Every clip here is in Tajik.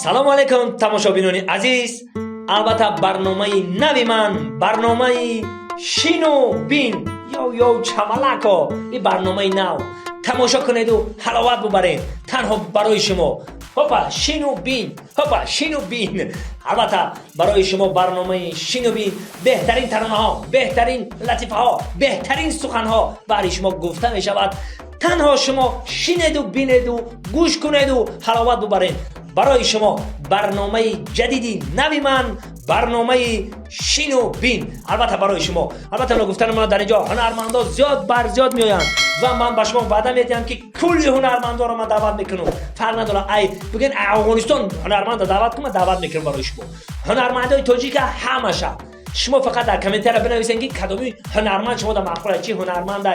Салому алайкум, тамошобинони азиз. Албатта, барномаи нави ман, барномаи «Шину бин», йоу, йоу, чамалако, ин барномаи нав тамошо кунеду ҳаловат бубаред. Танҳо барои шумо. Ҳопа, «Шину бин», ҳопа, «Шину бин». Албатта, барои шумо барномаи «Шину бин», беҳтарин таронаҳо, беҳтарин латифаҳо, беҳтарин суханҳо баҳри шумо гуфта мешавад. Танҳо шумо шинеду бинеду гӯш кунеду ҳаловат бубаред. Барои шумо барномаи ҷадиди нави ман, барномаи «Шину бин», албатта, барои шумо. Албатта, гуфтани ман, дар инҷо ҳунармандо зиёд бар зиёд меоянд ва ман ба шумо ваъда медиҳам, ки кулли ҳунармандоро ман даъват мекунам. Фарқ надорад, ай бигӯен, Афғонистон ҳунарманда даъват кун, ман даъват мекунам барои шумо ҳунармандои тоҷика ҳамаша. Шумо фақат дар комментария бинависед, ки кадоми ҳунарманд шумо дар маъқул, чи ҳунарманда,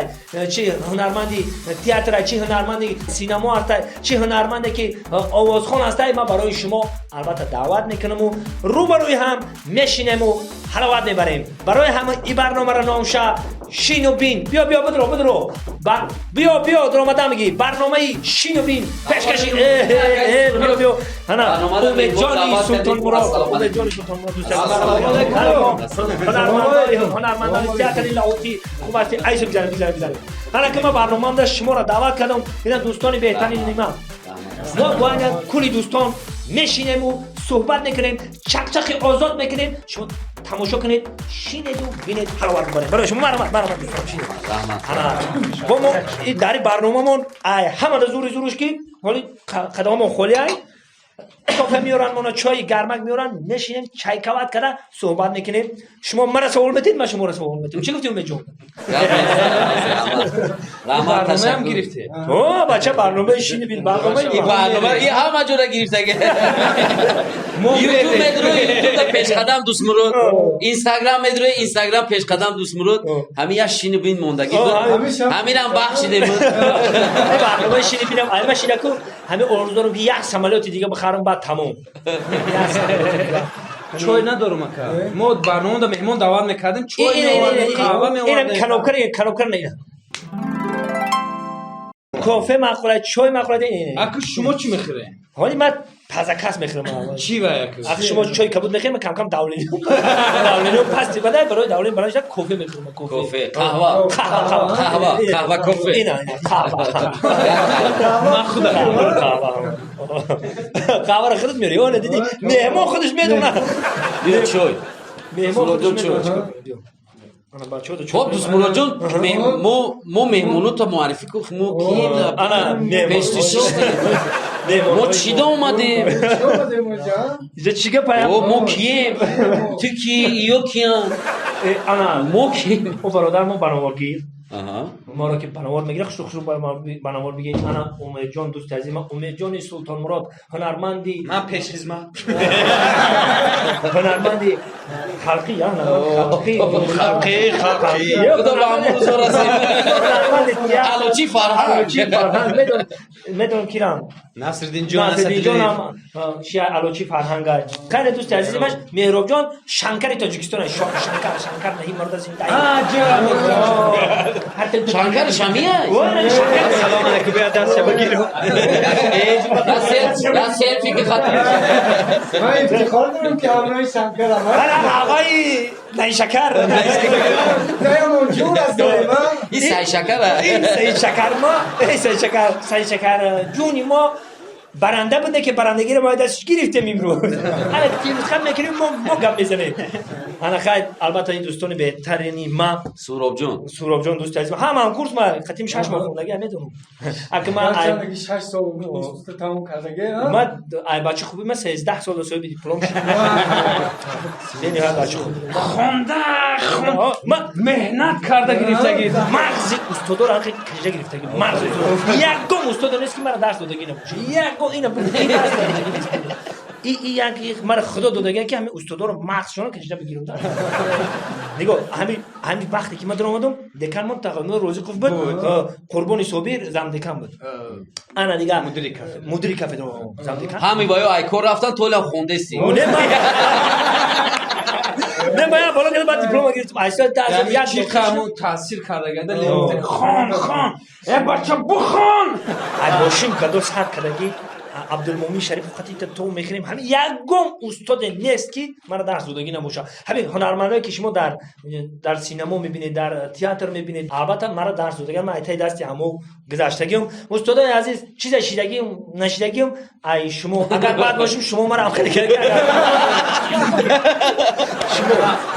чи ҳунарманди театра, чи ҳунарманди синамо аста, чи ҳунарманде ки овозхон аста. Ман барои шумо, албатта, даъват мекунаму рӯбарӯи ҳам мешинему ҳаловат мебарем. Барои ҳама и барномаро номша «Шину бин». Биё, биё, бидро, бидро, биё, биё, даромада мегӣ. Барномаи «Шину бин» пешкаши, биё, биё, ана Умедҷони Султонмурод, Умедҷони Султонмурод, дӯст, ҳунармандони театри Лоҳутӣ. Хуб ҳасти? Айсо, бизанем, бизанем, бизанем. Ана ки ман барномаамда шуморо даъват кардам. Ина дӯстони беҳтарини ман. Мо бояд кулли дӯстон мешинему суҳбат мекунем, чақчақи озод мекунем. Шумо тамошо кунед, шинеду бинед, ҳаловат бибаред. Барои шумо марҳамат, марҳамат, дӯстон, шинед. Бо мо дар барномамон ай ҳамада зури зуруш, ки ҳоли қадамамон холи ай, кофе меоранд, мона чойи гармак меоранд, мешинем, чайкават карда суҳбат мекунем. Шумо мара савол метед, ман шуморо савол метем. Чӣ гуфтӣ, Умедҷон? Раҳмат. Барномаам гирифте. О, бача, барномаи «Шини бин», барномаи И барнома и ҳама ҷора гирифтаги. Ютуб медрои, ютубда пешқадам Дӯстмурод, Инстаграм медрои, Инстаграм пешқадам Дӯстмурод, ҳамин як «Шини бин» мондаги, ҳаминам бахшидем. Барномаи «Шини бинам» айма шидаку, ҳамин орзу дорам, ки як самолёти дига бихарам, баъд тамом. Чой надорум, ака. Мо барномада меҳмон даъват мекардем, чой меовардем, қаҳва меовардем. Канопкар, канопкар, на кофе махӯрад, чой махӯрад. Ака, шумо чӣ мехӯред? Ҳоли ман тазакас мехӯрам. Чӣ вай, ака? Ах, шумо чой кабуд мехӯрем, ман кам-кам давление пасти бада, барои давление баланд шуда кофе мехӯрам, кофе. Кофе, қаҳва. Қаҳва. Қаҳва, қаҳва, кофе. Ина, ина, қаҳва. Ман худам. Қаҳва. Қаҳваро худат меёри. Оне, дидӣ? Меҳмон худаш медонад. Биё, чой. Меҳмон худаш чой. медонад. Ана бачаҳо чой. Хоб, Дӯстмуродҷон, мо меҳмоното муаррифӣ кун, мо кием? Ана меҳмон. Пешти шиштем. Мо чида омадем? Иҷа чӣ гап ая? О, мо кием? Ту ки, ё киян? Ана мо кием? О, бародар, мо бановоргир. Моро ки бановор мегирад, хушу хушу бановор бигиред. Ана Умедҷон, дӯсти азизма, Умедҷони Султонмурод, ҳунарманди Ман пешхизмат. Ҳунарманди халқӣ, я халқӣ. Халқӣ, халқӣ. Худо ба ҳамон рӯзо расем. Ҳунарманди театр. Алочи фарҳанг. Алочи фарҳанг. Медонам кирам. Насриддинҷон. Насриддинҷон шия алочи фарҳанга. Хайре, дӯсти азизи маш, Меҳробҷон, шанкари Тоҷикистон, шанкар, шанкар наҳи марда зинда. Шанкар шамия. Салом алейкум, биё даст бигиру. Я селфи ки хатм. Ман ифтихор дорам, ки ҳамроҳи Шанкарам. Ағои Найшакар. Ҷур аст. Ин Сайшакар. Ин Сайшакар мо, Сайшакар, Сайшакар ҷуни мо баранда буда, ки барандагиро мо дастш гирифтем имрӯз. Ана тирхам мекунем, мо гап мезанем. Ана хайр, албатта, ин дӯстони беҳтарини ма. Суробҷон. Суробҷон, дӯсти азиз, ҳама ҳамкурс, ма қатим 6 моҳ хондаги, медонам. Ака ман 6 сол института тамом кардаги. Ма ай бача хуби, ма 13 сол соҳиби диплом шудам. Бениҳоят бача хуб. Хонда, ма меҳнат карда гирифтаги. Мағзи устодоро ҳақи кашида гирифтаги. Мағзи ягон устодо нест, ки мара дарс додагӣ набошад. Ягон ина и як мара худо додага, ки ҳамин устодоро мағзшонро кашида бигирам. Нигоҳ, ҳамин вақте ки ман даромадам, деканмон Тағоймурод Розиқов буд, Қурбони Собир замдекан буд. Ана дига мудири кафедра, замдекан. Ҳами ба ё ай кор рафтан, толам хондести. Не, ман боло кардам, баъд диплома гирифтам. Ай соли 1001 Чи ҳамун таъсир кардаганда, хон, хон, э бача, бухон. Ай бошим кадо сар кардаги. Абдулмумин Шарипов қати то мехӯрем. Ҳамин ягон устоде нест, ки мара дарс додагӣ набошад. Ҳамин ҳунармандое, ки шумо дар синамо мебинед, дар театр мебинед, албатта мара дарс додаган, ман айтаи дасти ҳамо гузаштагиам. Устодои азиз, чизе шидагиам, нашидагиам, ай шумо агар бад бошем, шумо мара ҳам хеле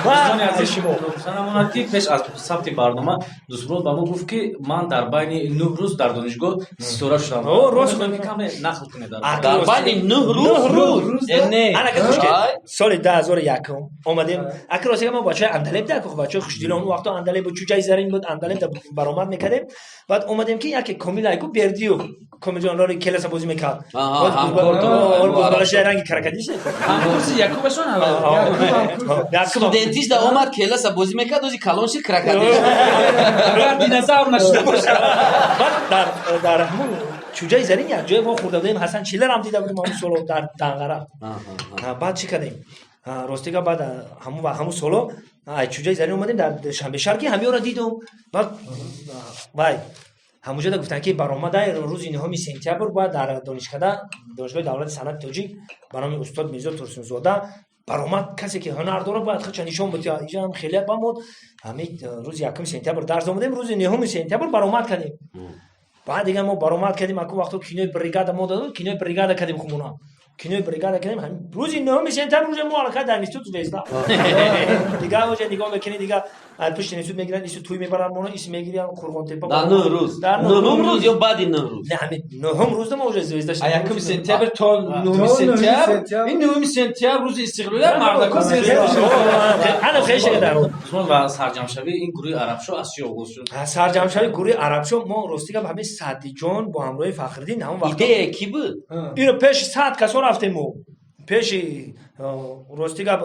Дӯстони азиз, шумо намонад, ки пеш аз сабти барнома Дӯстмурод ба мо гуфт, ки ман дар байни 9 рӯз дар донишгоҳ ситора шудам. Рост. Каме нақл кунед. Дар байни 9 рӯз? Не. Ана гӯш, соли 2001 омадем. Ака, ростига, мо бачаҳои Андалеб да, бачаҳои хушдилон, он вақто Андалеб буд, Чӯҷаи Зарин буд, Андалеб да баромад мекардем. Баъд омадем, ки яке Комил айку Бердиев, Комилҷон роли келаса бозӣ мекард, ранги крокодил. Ҳамкурси якубашон. Студентиш да омад, келаса бозӣ мекард, ози калон шид, крокодил. Агар динозавр нашуда бошад. Баъд дар ҳамун Чӯҷаи Зарин як ҷое мо хӯрда будем, Ҳасан Чиллерам дида будем ҳамун соло дар Данғара. Баъд чӣ кардем, ростига, баъд ҳамун соло Чӯҷаи Зарин омадем дар Шанбешаҳр, ки ҳамиёро дидум. Баъд вай ҳамунҷода гуфтанд, ки баромадай рӯзи 9 сентябр бояд дар донишкада, Донишгоҳи давлати санъати тоҷик ба номи устод Мирзо Турсунзода баромад, касе ки ҳунар дорад, бояд худша нишон бидиҳад. Иҷам хеле бамод. Ҳамин рӯзи 1 сентябр дарс омадем, рӯзи 9 сентябр баромад кардем. Баъд дига мо баромад кардем. Аку вақто кинои бригада мо додем, кинои бригада кардем, хумона кинои бригада кардем. Ҳамин рӯзи 9 сентябр рӯзе мо аллакай дар институт звезда. Дига оҷа нигоҳ мекунӣ, дига пушти институт мегиранд, институт тӯй мебаранд, моно ис мегиранд Қурғонтепа. Дар 9 рӯз, нӯҳум рӯз ё баъди 9 рӯз? Не, ҳамин нӯҳум рӯзда мо уже звезда. А 1 сентябр то 9 сентябр, ин 9 сентябр рӯзи истиқлолият, мардако звезда. Ана хеле дар ва сарҷамшавии ин гурӯҳи Арабшо аз чӣ оғоз шуд? Сарҷамшавии гурӯҳи Арабшо, мо ростига, ҳамин Саъдиҷон бо ҳамроҳи Фахриддин ҳамон вақт Идея кӣ буд? Иро пеши 100 касон рафтем мо, пеши, ростига,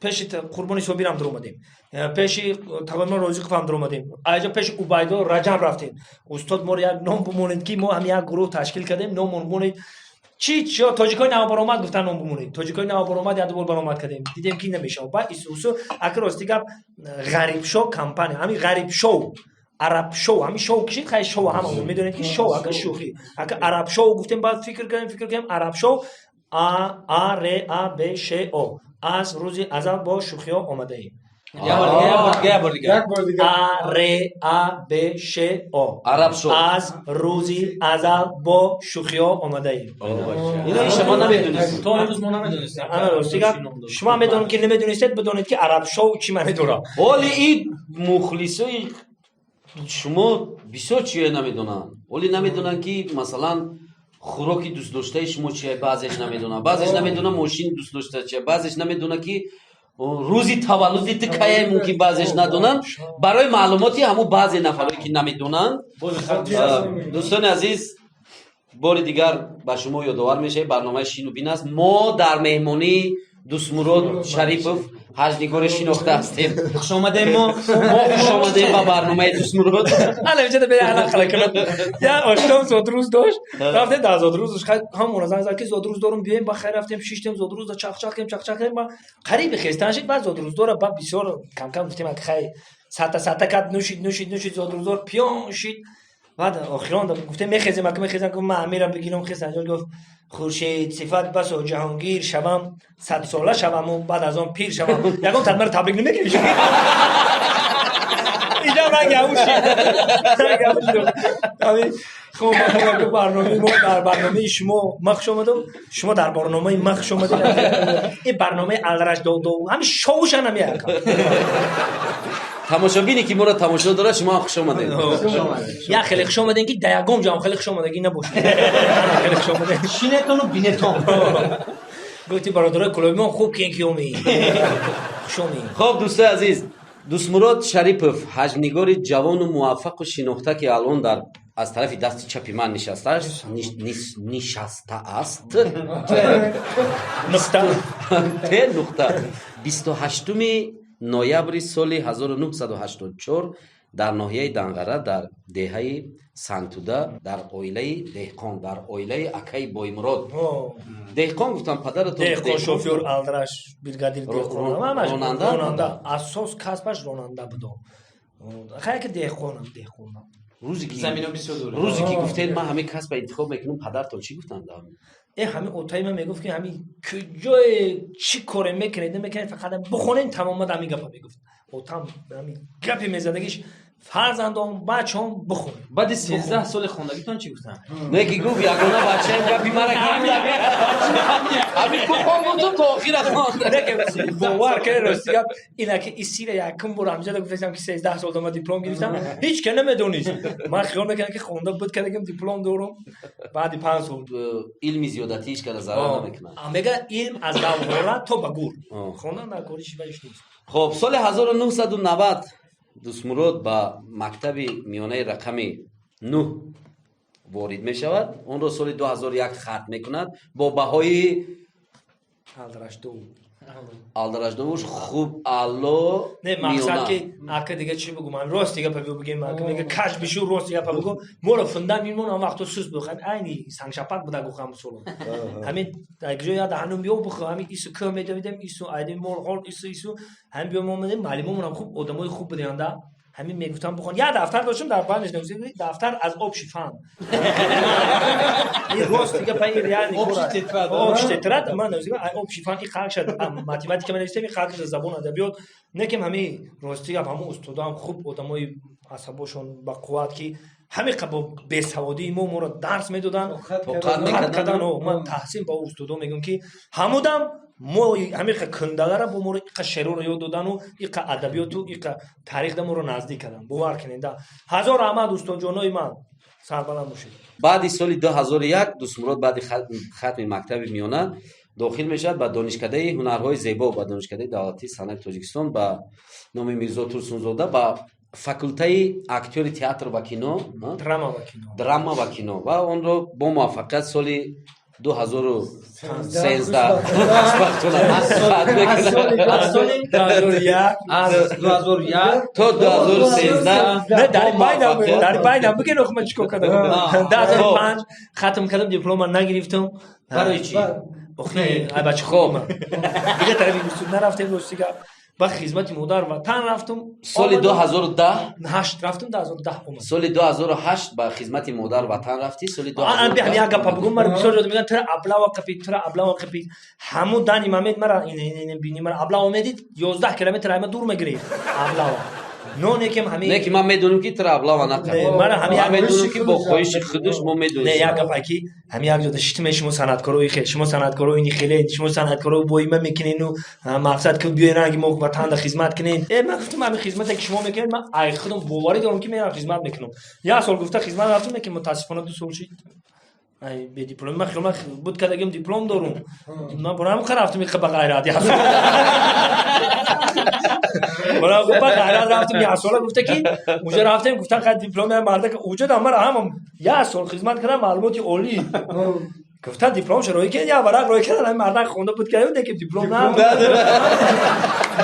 пеши Қурбони Собирам дуромадем, пеши Тавамон Розиқовам дуромадем, айҷо пеши Убайдо Раҷаб рафтем. Устод, моро як ном бимонед, ки мо ҳам як гурӯҳ ташкил кардем, номон бимонед. Чи чо тоҷикои навбаромад гуфтан, ном бимонед, тоҷикои навбаромад. Як дубор баромад кардем, дидем, ки намешавад. Баъд исусу, ака, рости гап, Ғарибшо компания, ҳамин Ғарибшоу, Арабшоу, ҳамин шоу кишид. Хай, шоу ҳама медонед, ки шоу ака шӯхӣ, ака Арабшоу гуфтем. Баъд фикр кардем, фикр кардем, Арабшоу, А А Р А Б Ш О, аз рӯзи азал бо шӯхиҳо омадаем. А Р А Б Ш О. Арабшоу. Аз рӯзи азал бо шӯхиҳо омадаем. Ино шумо намедонистед. То имрӯз мо намедонистем. Ана, рости гап, шумо медонед, ки намедонистед, бидонед, ки Арабшоу чӣ маъне дорад. Ҳоли ин мухлисои шумо бисёр чиё намедонанд. Ҳоли намедонанд, ки масалан хӯроки дӯстдоштаи шумо чия, баъзеш намедонад, баъзеш намедонад мошини дӯстдошта чия, баъзеш намедонад, ки рӯзи таваллуди ту кая, мумкин баъзеш надонанд. Барои маълумоти ҳамун баъзе нафарое, ки намедонанд, дӯстони азиз, бори дигар ба шумо ёдовар мешавем: барномаи Шину бин аст. Мо дар меҳмонии Дӯстмурод Шарипов, ҳаҷнигори шинохта ҳастем. Хушомадем мо. Мо хушомадем ба барномаи Дӯстмурод. Ана инҷа бе ана қала кунам. Я ошном зодрӯз дошт, рафтем дар зодрӯзаш, ҳамона занг зад, ки зодрӯз дорум, биёем. Ба хайр рафтем, шиштем зодрӯза, чахчах кардем, чахчах кардем, ба қариби хестан шид. Баъд зодрӯздора баъд бисёр камкам гуфтем, ак хай сата сата кард, нӯшид, нӯшид, нӯшид, зодрӯздор пиён шид. Баъд охирон гуфтем, мехезем, ака, мехезем, гуфт, ман амирам бигирам. Хест анҷо, гуфт: хуршед сифат басо ҷаҳонгир шавам, 100 сола шаваму баъд аз он пир шавам. Ягон тадмаро табрик намекунӣ, инҷа ранги ҳамун шид, ранги ҳамун шид. Ҳамин хуб, барномаи мо, дар барномаи шумо ма хуш омадам, шумо дар барномаи ма хуш омадед. Ин барномаи алраш додо, ҳамин шоушан ҳами ака. Тамошобине, ки моро тамошо дорад, шумо ҳам хуш омадед. Я хеле хуш омадем, ки дар ягон ҷо ҳам хеле хуш омадагӣ набошад. Хеле хуш омадем. Шинетону бинетон. Гуфти бародарои клубимон, хуб кен ки омӣ, хуш омӣ. Хоб, дӯстои азиз, Дӯстмурод Шарипов, ҳаҷвнигори ҷавону муваффақу шинохта, ки алон дар аз тарафи дасти чапи ман нишастааст. Нуқта. Т нуқта. 28-уми ноябри соли 1984 дар ноҳияи Данғара, дар деҳаи Сангтуда, дар оилаи деҳқон, дар оилаи акаи Боймурод деҳқон, гуфтам, падаратон деҳқон, шофёр, алдраш, бригадир, деҳқон. Ронанда? Ронанда, асос касбаш ронанда будо. Хай ки деҳқонам, деҳқонам. Рӯзе ки Замино бисёр дорад. Рӯзе ки гуфтед, ман ҳамин касба интихоб мекунам, падартон чӣ гуфтанд? Ҳамин отаи ман мегуфт, ки ҳамин куҷое чӣ коре мекунед, намекунед, фақат бихонед, тамомад. Ҳамин гапа мегуфт отам, ҳамин гапе мезадагиш: фарзандон, бачаҳом, бихонед. Баъди 13 соли хондагитон чӣ гуфтанд? Не, ки гуфт, ягона бачаем гапи мара гирифт, ҳамин бухон гуфтум, то охира хонд. Бовар кунед, рости гап ина ки исира якум бор ҳамҷада гуфтам, ки 13 сол дома диплом гирифтам, ҳеҷ ка намедонист. Ман хиёл мекардам, ки хонда буд кардагим, диплом дорум баъди 5 сол. Илми зиёдатӣ ҳеҷ када зарар намекунад. Мега, илм аз гаҳвора то ба гур, хондан дар кори шиваиш нест. Хоб, соли 1990 Дӯстмурод ба мактаби миёнаи рақами 9 ворид мешавад. Онро соли 2001 хатм мекунад бо баҳои Алдарашту. Алдараждовуш, хуб, аъло. Не, мақсад ки ака, дига чӣ бугум, рост дига па бигем, ака мега, каш бишу, рост дига па бугу, моро фундам мимон он вақто сус буд, айни сангшапак буда, гу ҳам соло ҳамин ҷо я даҳанум биё бухо, ҳамин ису кӯ медавидем, ису айдем мол ҳол, ису ису ҳамин биё, мо омадем, маълимомонам хуб, одамои хуб буданда, ҳамин мегуфтам, бухон. Як дафтар доштам, дар банаш нависта дафтар аз общий фан. Ин рост дига па, ин реальный. Общий тетрадь. Общий тетрадь ман нависта общий фан, и қақша математика менавистем, и қақша забон, адабиёт. Некем ҳамин рости гап, ҳамон устодоам хуб, одамои асабошон ба қувват, ки ҳамин бо бесаводии мо моро дарс медоданд, тоқат кардан. Ман таҳсин ба устодо мегӯям, ки ҳамудам мо ҳамиқа кундалара бо моро иқа шеърро ёд додану иқа адабиёту иқа таърихда моро наздик кардан. Бовар кунед, ҳазор раҳмат, устодҷонои ман, сарбаланд бошед. Баъди соли 2001 Дӯстмурод баъди хатми мактаби миёна дохил мешавад ба Донишкадаи ҳунарҳои зебо, ба Донишкадаи давлатии санъати Тоҷикистон ба номи Мирзо Турсунзода, ба факултаи актёри театр ва кино. Драма ва кино. Драма ва кино, ва онро бо муваффақият соли 2013 аз то 2013. Дар байнам бигин, охи ман чӣ кор кардам? 2005 хатм кардам, диплома нагирифтам. Барои чӣ? Охи ай бачи, хоб дига тарафи густуд нарафтем, рости гап, ба хизмати модар ватан рафтам. Соли 2010. Ҳашт рафтам, 2010 омад. Соли 2008 ба хизмати модар ватан рафтӣ, соли як гапа бугум, мара бисёр ҷода мегӯянд, тура облава қапид, тура облава қапид. Ҳамун дани момент мара бини, мара облава медид, 11 километр айма дур мегирифт облава, но некем ҳами Не, ки ман медонам, ки тура облава накард. Мара ҳами Ман медонам, ки бо хоҳиши худаш, мо медонем. Не, як гапа, ки ҳами як ҷода шитме, шумо санъаткорои хел, шумо санъаткорои ини хеле, шумо санъаткоро боима мекунену мақсад ки биёен ранги мо ватанда хизмат кунен. Ман гуфтам, ҳами хизмате ки шумо мекунед, ман ай худам боварӣ дорам, ки мерам хизмат мекунам. Як сол гуфта хизмат рафтам, ки мутаассифона 2 сол шид ай бедиплом. Ман хиёл буд кардагим, диплом дорум. Ман борам рафтам, иқа ба ғайрат, ба ғайрат рафтам. Як сола гуфта ки уҷа рафтем, гуфтан, хай, дипломи марда уҷа да мара ҳамам як сол хизмат кардам, маълумоти олӣ гуфтан, дипломшо роӣ кардем, як варақ роӣ кардан, ҳамин мардак хонда буд кардем, ки диплом на.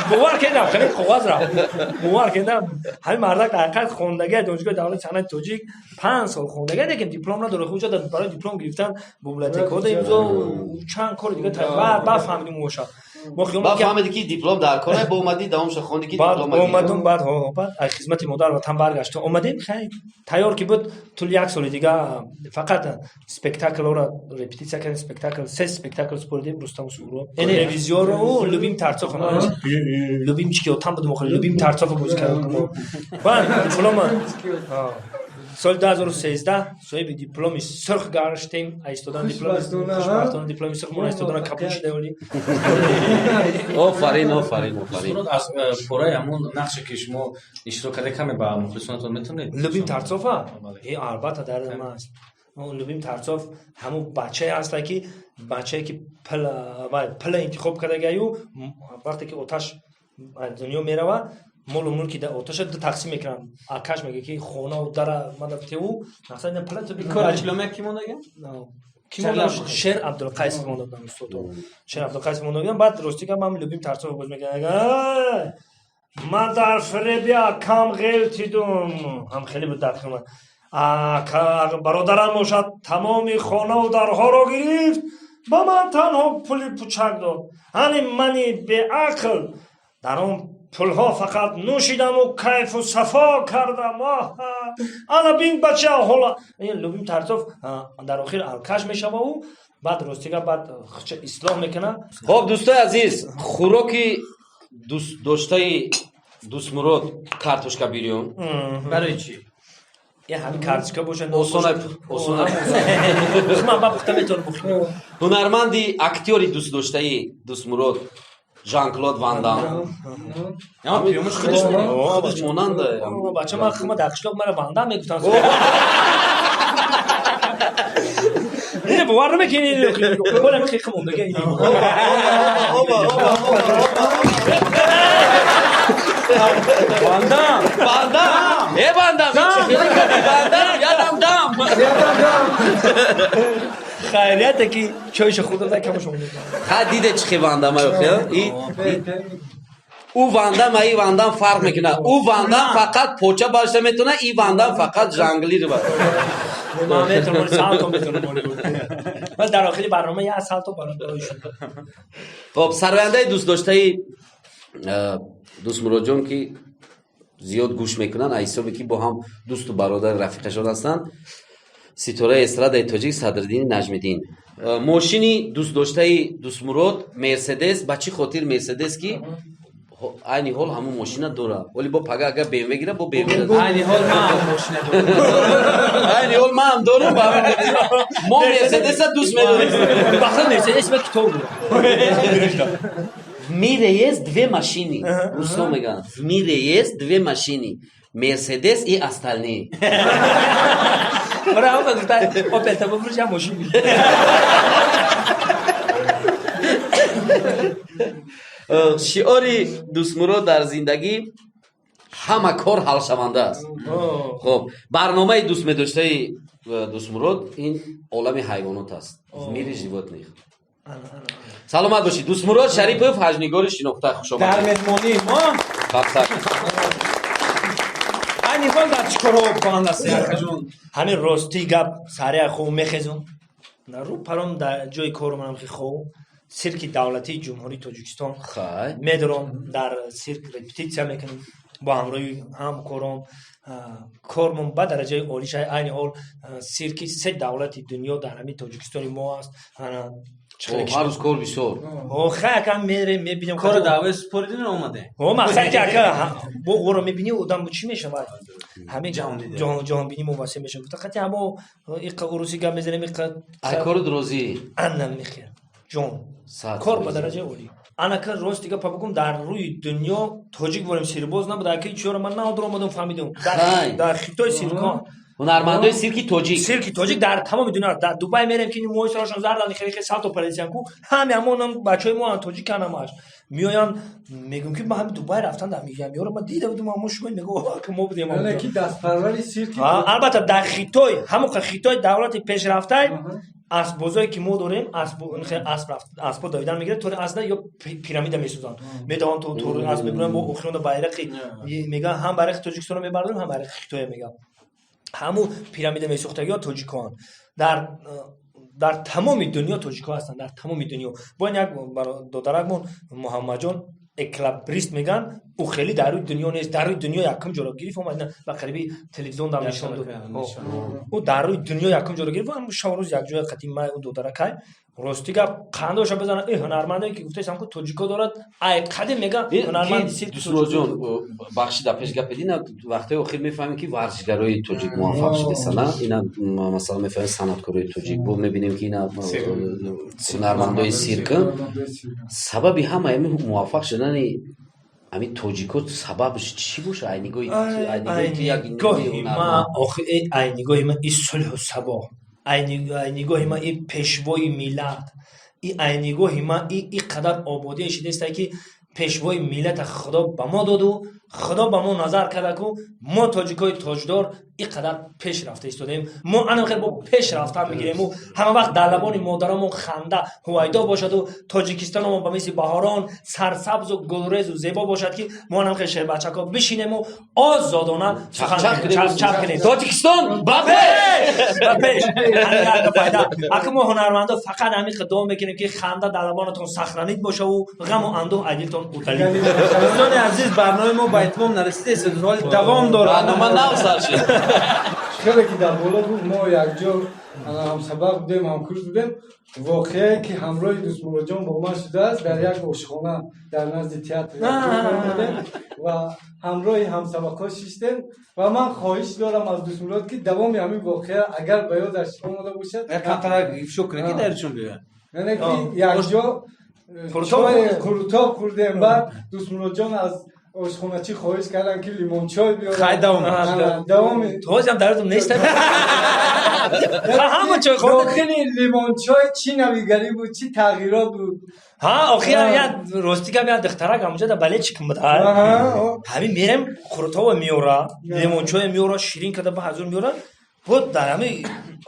Бовар кардам, хеле коғаз рафт. Бовар кардам, ҳамин мардак ҳақиқат хондагӣ Донишгоҳи давлати санъати тоҷик 5 сол хондагӣ, лекин диплом надорад. Уҷа барои диплом гирифтан библиотекаҳо имзо, чанд кори дига баъд фаҳмидим бошад. Баъд фаҳмиди, ки диплом дар кора, бо омадӣ, давомша хонди, ки баъд омадум, баъд аз хизмати модар ватан баргашта омадем. Хай, тайёр ки буд, тӯли як соли дига фақат спектаклҳоро репетитсия кардем, спектакл, се спектакл споридем: Рустаму Суҳроб, Ревизиору Любим Тарцов. Любимчики отам будем, охир Любим Тарцов бозӣ кардем. Баъд диплома соли 2013 соҳиби дипломи сурх гаштем. Истодан хушбахтона дипломи сурх мо истодана кабул шуда оли. Офарин, офарин, офарин. Аз пораи ҳамон нақше, ки шумо иштирок карда, каме ба мухлисонатон метавонед? Любим Тарцова? Албатта, дар ман аст. Любим Тарцов ҳамун бачае ҳаста, ки бачае ки пила интихоб кардагаю, вақте ки оташ аз дунё мерава, молу мулки оташа ду тақсим мекунанд. Акаш мега, ки хонаву дара мадафтеву мақсад ина пила. Дипломе ки мондаги? Шер Абдулқайс монда будам, устодо Шер Абдулқайс монда будам. Баъд рости гап, ман Любим Тарцов боз мекунам: ман дар фиреби акам ғелтидум. Ҳам хеле буд дар хидмат. Бародарам бошад, тамоми хонаву дарҳоро гирифт, ба ман танҳо пули пучак дод. Ани мани беақл дар он Пулҳо фақат нӯшидаму кайфу сафо кардам. Ана бин, бача, ҳола Любим Тарцов дар охир алкаш мешававу баъд, ростига, баъд хча ислоҳ мекунад. Хоб, дӯстои азиз, хӯроки дӯстдоштаи Дӯстмурод картошка бирён. Барои чӣ? Я ҳамин картошка боша. Осона, осона. Ман ба пухта метавонам бухӯрам. Ҳунарманди актёри дӯстдоштаи Дӯстмурод Жан-Клод Ван Дам. Худаш монанда. Бача, ман хма дар қишлоқ мара Вандам мегуфтанд. Не, бовар намекунӣ, болам хиқм ондага. Вандам. Вандам, э, Вандам, Вандам, ядам дам. Хайрияте ки чойша хӯрда камашон. Ха, диде чӣ хе Вандам ай? Ӯ Вандам аи Вандам фарқ мекунад. Ӯ Вандам фақат поча башта метавонад, и Вандам фақат жанглир ба. Ман метавонам салто, метавонам. Баъд дар охири барнома як салто барои шумо. Хоб, сарояндаи дӯстдоштаи Дӯстмуроджон, ки зиёд гӯш мекунанд, аз ҳисобе ки бо ҳам дӯсту бародари рафиқашон ҳастанд, ситораи эстрадаи тоҷик Садриддини Наҷмиддин. Мошини дӯстдоштаи Дӯстмурод Мерседес. Ба чӣ хотир Мерседес? Ки айни ҳол ҳамун мошина дорад, вале бо пага агар БМВ гира, бо БМВ. Айни ҳол ман мошина дорам. Айни ҳол ман дорам. Мо Мерседеса дӯст медорем. Бахта Мерседес ба китоб дорам. В мире есть две машины. Русо мегӯянд: в мире есть две машины, Мерседес и остальные. Ора, ҳама гуфта, Опел та бифурӯш, як мошин. Шиори Дӯстмурод дар зиндагӣ: ҳама кор ҳалшаванда аст. Хоб, барномаи дӯстмедоштаи Дӯстмурод ин олами ҳайвонот аст, в мире животных. Саломат бошед, Дӯстмурод Шарипов, ҳаҷнигори шинохта, хушомад дар меҳмонии мо. Айни ҳол дар чӣ корҳо банд ҳасти, акаҷон? Ҳамин ростии гап, сария хоб мехезум, рӯ паром дар ҷои кору манам хи хоб, сирки давлатии Ҷумҳурии Тоҷикистон медорам, дар сирк репетитсия мекунем бо ҳамроҳи ҳамкорон. Кормон ба дараҷаи олӣ шай. Айни ҳол сирки се давлати дунё дар ҳамин Тоҷикистони мо аст. Ҳар рӯз кор бисёр. Хай, ака, мерем, мебинем. Кори даъваи супоридин омаде. Мақсад ки, ака, бо ӯро мебинӣ, одам чӣ мешавад, ҳамин ҷаҳонбинӣ мо васеъ мешавад. Гуфта қати ҳамо иқа уруси гап мезанем, иқа. Ай кору розӣ. Ана мехер ҷон, кор ба дараҷаи олӣ. Анака, рост дига па бигум, дар рӯи дунё тоҷик ворем сирбоз набуда, ака, чиёро ман наодир омадам, фаҳмидум, дар Хитой сиркон. Ҳунармандои сирки тоҷик. Сирки тоҷик дар тамоми дунё. Дар Дубай мерем, ки мӯи сарашон зардан, хеле хеле салто парезиян ку, ҳами ҳамонам бачаҳои мо тоҷикан, ҳамаш меоянд, мегӯм ки ма ҳами Дубай рафтан, дар мегӯям, ёро ма дида будум, аммо шумо мегӯ, ки мо будем. Ки дастпарвари сирки. Албатта, дар Хитой, ҳамон Хитой, давлати пешрафтай, асбозое ки мо дорем, аспо давидан мегирад, тори асна ё пирамида месозанд, медаванд, тори асп мебуранд, бо охирона байрақи мегӯянд, ҳам байрақи Тоҷикистонро мебардорем, ҳам байрақи Хитоя мегӯям. Ҳамун пирамида месохтагиҳо тоҷикоанд. Дар тамоми дунё тоҷикҳо ҳастанд, дар тамоми дунё. Бо ин як додаракмон Муҳаммадҷон, эквилибрист мегӯянд, ӯ хеле дар рӯи дунё нест, дар рӯи дунё якум ҷоро гирифт, омад ба қариби телевизион дам нишон дод. Ӯ дар рӯи дунё якум ҷоро гирифт. Шабу рӯз якҷоя қатӣ май ӯ додаракай. Рости гап, қандоша бизана, э, ҳунармандое ки гуфтаистам, ку тоҷико дорад, ай қадим мегӯянд, ҳунарманди сирк. Дӯстмуроджон, бахши дар пеш гап дина, вақтҳои охир мефаҳмем, ки варзишгарои тоҷик муваффақ шудасана. Ина, масалан, мефаҳмем, санъаткорои тоҷик, бо мебинем, ки ина ҳунармандои сирк. Сабаби ҳама ами муваффақ шудани ҳамин тоҷико, сабабш чӣ боша, ай нигоҳи ту, як нигоҳи ман, охи, ай нигоҳи ман и сулҳу сабоҳ, ай нигоҳи ман и пешвои миллат, и ай нигоҳи ман и қадар ободие шидааста, ки пешвои миллата Худо ба мо доду. Худо ба мо назар карда ку мо тоҷикои тоҷдор ин қадар пеш рафта истодаем. Мо ана хел бо пеш рафтан мегирему ҳама вақт дар лабони модарамон ханда ҳувайдо бошаду Тоҷикистонамо ба мисли баҳорон сарсабзу гулрезу зебо бошад, ки мо анам хел шербачако бишинему озодона сухан чақчақ кунем. Тоҷикистон ба пеш! Ба пеш! Пайда. Ака, мо ҳунармандо фақат ҳамин дуо мекунем, ки ханда дар лабонатон сахранид бошаву ғаму андӯҳ аз дилтон уталид. Дӯстони азиз, барномаи мо ба итмом нарасидааст, ҳоли давом дорад. Барнома нав сар шуд. Хеле ки дар боло буд, мо якҷо ҳамсабақ будем, ҳамкурс будем. Воқеае ки ҳамроҳи Дӯстмуроҷон бо ман шудааст, дар як ошхона дар назди театр будем ва ҳамроҳи ҳамсабақҳо шиштем ва ман хоҳиш дорам аз Дӯстмурод, ки давоми ҳамин воқеа агар ба ёдаш омода бошад. Камтарак ифшо кунед, ки дарчун биёяд. Яъне ки якҷо қурутоб хӯрдем, баъд Дӯстмуроҷон аз ошхоначӣ хоҳиш кардам, ки лимончой биёрад. Хай, давом. Давоми. Ҳозирам дар ёдам нест. Ҳама чой хӯрд. Дохили лимончой чӣ навигарӣ буд, чӣ тағйирот буд? Ҳа, охир як рости гап, як духтарак ҳамҷо да балетчик буд. Ҳамин мерем, қурутова меёра, лимончой меёра, ширин карда ба ҳазур меёра. Буд дар ҳами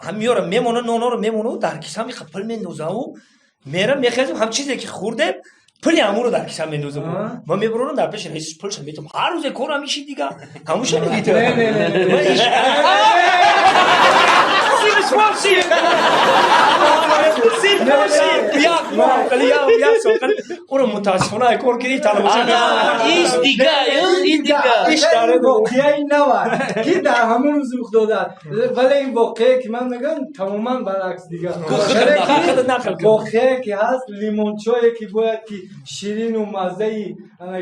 ҳам меёра, мемона, нонора мемона, дар кисам иқа пул мендозаву мерам, мехезем, ҳам чизе ки хӯрдем, пули ҳамуро дар кисам мендозам. Ма мебурам, дар пеши раис пулша метам. Ҳар рӯзе кор ҳамиши дига ҳамуша мегитам. Як моҳ қали, як сол қали уро мутаассифона кор киди талабоша. Иш дига, ин дига. Иш дар воқеаи нава ки дар ҳамон рӯз рух додад, вале ин воқеае ки ман мегӯям, тамоман баръакс дига. Воқеае ки ҳаст, лимончое ки бояд ки ширину маззаи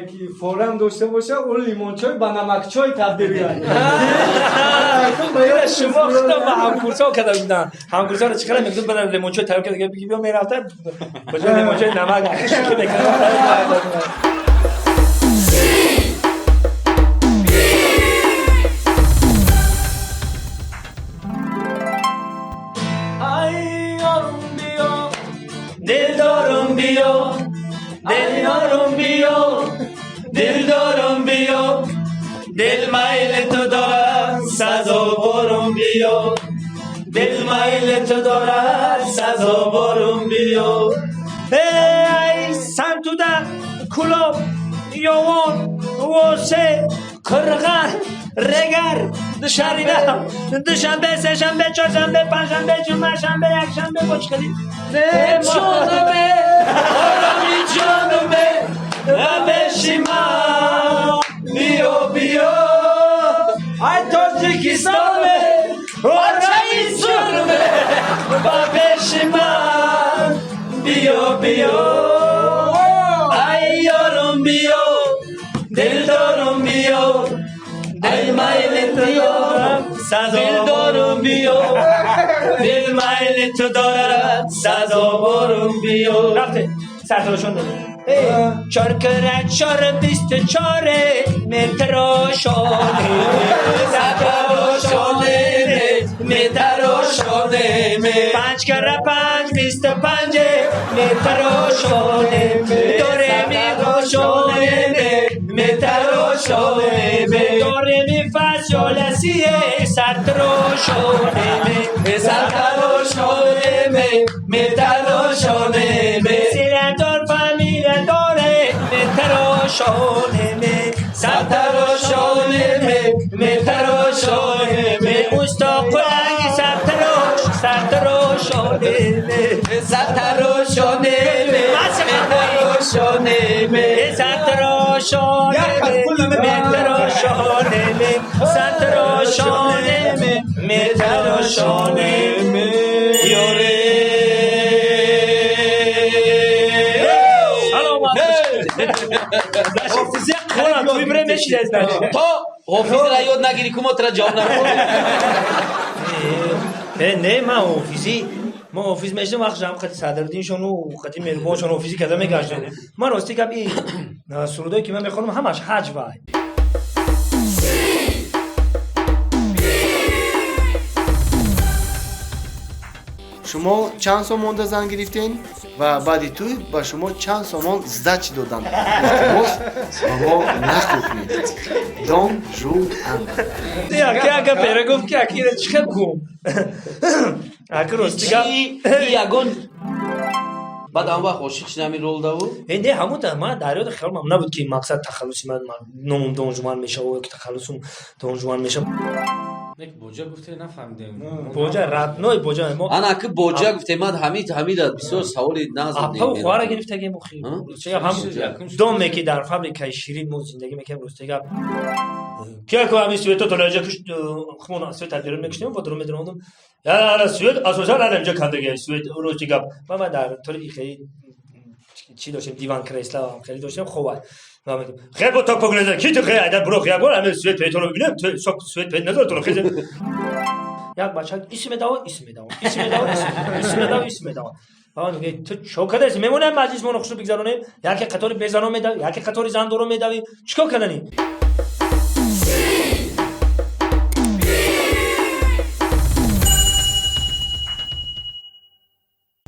ки форам дошта бошад, он лимончой ба намакчой табдил гардид. Шумо худо ба ҳамкурсҳо карда буданд, ҳамкурсҳоро чӣ қадар мегуфт, баъд лимончой тайёр карда, биё, мерафта ба ҷои лимончой намак шӯхӣ мекард. Дилдорум биё, дилдорум биё, дилдорум биё, дил майли ту дорад, сазоворум биё, дил майли ту дорад, сазоворум биё. Эй, самтуда Кулоб, Ёвон, Восе, Қирған, Регар, Душаринам, Душанбе, сешанбе, чоршанбе, панҷшанбе, ҷумъа, шанбе, якшанбе, бочқали. Ҷонаме, ороми ҷонаме, ва ман биё, биё, ай Тоҷикистоне, бачаи зурме, ба пеши ман биё, биё, ай ёрум биё, дилдорум биё, дил майли ту дорам, дилдорум биё, дил майли ту дорад, сазоворум биё. Рафте сартарошон додем. Чор кара чор, 24 метрошоне, сартарошоне, метарошоне. Панҷ кара панҷ, 25 метрошоне, доре ми рошоне, метарошоне, доре ми фа сол ла си, сартарошоне, сартарошоне, метарошоне. Си ла до фа ми ла до ре, метарошоне, сартарошоне, метарошоне. Усто қуланги сартарош, сартарошоне, сартарошоне, метарошоне, сартарошоне, метарошоне, сартарошоне, метарошоне, ёре. Саломат. То ҳофизра ёд нагирӣ, ку мо тра ҷавоб намедиҳем. Не, ман ҳофизӣ, мо ҳофиз мешидем, вақт ҷам қати Садриддиншону қати Меҳрубоншон ҳофизӣ карда мегаштем. Ман рости гап, и сурудое ки ман мехонам, ҳамаш ҳаҷ вай. Шумо чанд сол монда зан гирифтен? Ва баъди тӯй ба шумо чанд сомон сдача доданд? Илтимос, ба мо нақл кунед. Дон Жуан. Яка пера гуфт, ки акира чӣ хел гум. Аки, рости гап. Чи ягон баъд он вақт ошиқ шуд ҳамин ролдаву? Не, ҳамун ман дар ёди хиёлам набуд, ки мақсад тахаллуси ман, номам Дон Жуан мешава ё ки тахаллусум Дон Жуан мешава. Нек, боҷа гуфте, нафаҳмидем. Боҷа, родной боҷа мо. Ана ки боҷа гуфте, ман ҳамида бисёр саволи назд. Апаву хоҳара гирифтагем охи. Ҳам доме, ки дар фабрикаи ширин мо зиндагӣ мекардем. Рости гап, ки яко ҳами свето толаҷа хумон свет берун мекушем, во дурун медаромадам, яра свет асосан ана инҷа кандаги свет. Рости гап, ма дар толи хеле чӣ доштем, диван, кресла хеле доштем. Хобай хел бо ток пок ки ту хел айда буро як бор ҳами свет петоро бибинем, свет пет надор туро хел. Як бача ис медава, ис медава, ис медава, ис медава, ис медава. Баба мегӯяд: «Ту чо кадаси? Мемонем, маҷлис моно хушрӯ бигзаронем, яке қатори безано медави, яке қатори зандоро медави, чикор кардани?»